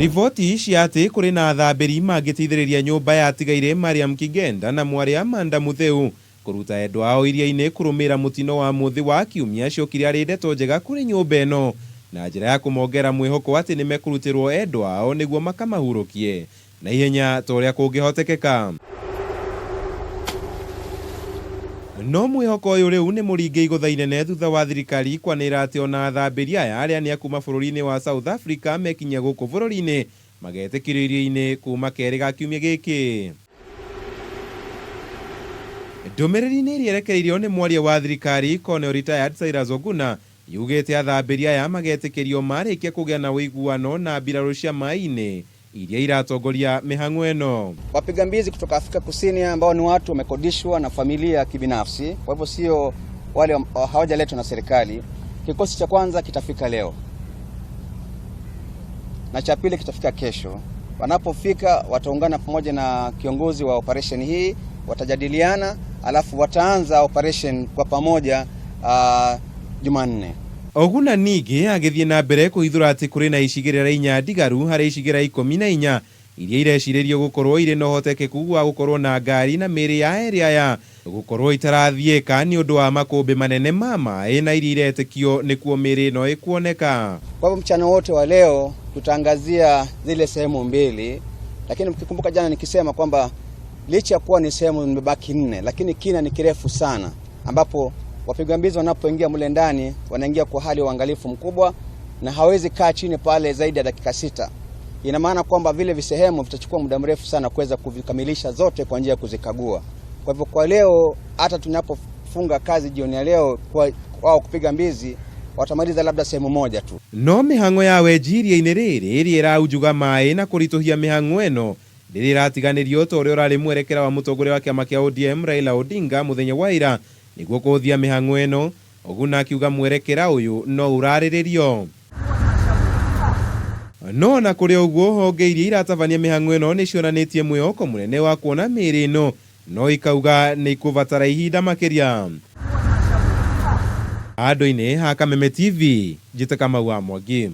Riboti cia atĩ kũrĩ na athambĩri mangĩteithĩrĩria nyũmba ya atigaire Mariam Kigenda na mwarĩ Amanda Mutheu kũruta endwa ao iria-inĩ kũrũmĩrĩra mũtino wa mũthĩ wa kiumia ciokire arĩ ndeto njega kũrĩ nyũmba ĩno na njĩra ya kũmongera mwĩhoko atĩ nĩmekũrutĩrwo endwa ao nĩguo makamahurũkie na ihenya ta ũrĩa kũngĩhotekeka. No mwĩhoko ũyũ rĩu nĩ mũringe igũtha inene thutha wa thirikari kwanĩrĩra atĩ ona athambĩri aya arĩa nĩ a kuma bũrũri-inĩ wa South Africa mekinyia gũkũ bũrũri-inĩ magetĩkĩrio iria-inĩ kuma kerĩ ga kiumia gĩkĩ. Ndũmĩrĩri-inĩ ĩrĩa ĩrekereirio nĩ mwaria wa thirikari Colonel Retired Cyrus Oguna yugĩte athambĩri aya magetĩkĩrio marĩkia kũgĩa na ũiguano na mbirarũ cia maĩ-inĩ iria iratongoria mĩhang'o ĩno. Wapiga mbizi kutoka Afrika Kusini ambao ni watu wamekodishwa na familia kibinafsi, kwa hivyo sio wale hawajaletwa na serikali. Kikosi cha kwanza kitafika leo na cha pili kitafika kesho. Wanapofika wataungana pamoja na kiongozi wa operation hii, watajadiliana, alafu wataanza operation kwa pamoja Jumanne. Oguna ningĩ agĩthiĩ na mbere kũhithũra atĩ kũrĩ na icigĩrĩra 4 ndigaru harĩ icigĩrĩra 14 iria irecirĩrio gũkorwo irĩ na ũhotekeku wa gũkorwo na ngari na mĩĩrĩ ya erĩ aya gũkorwo itarathiĩka nĩ ũndũ wa makũmbĩ manene ma maĩ na iria iretĩkio nĩkuo mĩĩrĩ ĩno ĩkuoneka. Kwa hivyo mchana wote wa leo tutaangazia zile sehemu mbili, lakini mkikumbuka jana nikisema kwamba licha ya kuwa ni sehemu zimebaki 4, lakini kina ni kirefu sana, ambapo wapiga mbizi wanapoingia mle ndani wanaingia kwa hali ya uangalifu mkubwa na hawezi kaa chini pale zaidi ya dakika 6. Ina maana kwamba vile visehemu vitachukua muda mrefu sana kuweza kuvikamilisha zote kwa njia ya kuzikagua. Kwa hivyo kwa leo hata tunapofunga kazi jioni ya leo kwa wao kupiga mbizi watamaliza labda sehemu moja tu. No mĩhang'o ya wenji iria-inĩ rĩrĩ ĩrĩa ĩraunjuga maĩ na kũritũhia mĩhang'o ĩno rĩrĩa ĩratiganĩrio ta ũrĩa ũrarĩ mwerekera wa mũtongoria wa kĩama kĩa ODM Raila Odinga mũthenya wa ira nĩguo kũhũthia mĩhang'o ĩno. Oguna akiuga mwerekera ũyũ no ũrarĩrĩrio. No ona kũrĩ ũguo honge iria iratabania mĩhang'o ĩno nĩ cionanĩtie mwĩhoko mũnene wa kuona mĩĩrĩ ĩno no ikauga nĩ ikũbatara ihinda makĩria. Handũ-inĩ ha Kameme TV, njĩte Kamau wa Mwangi.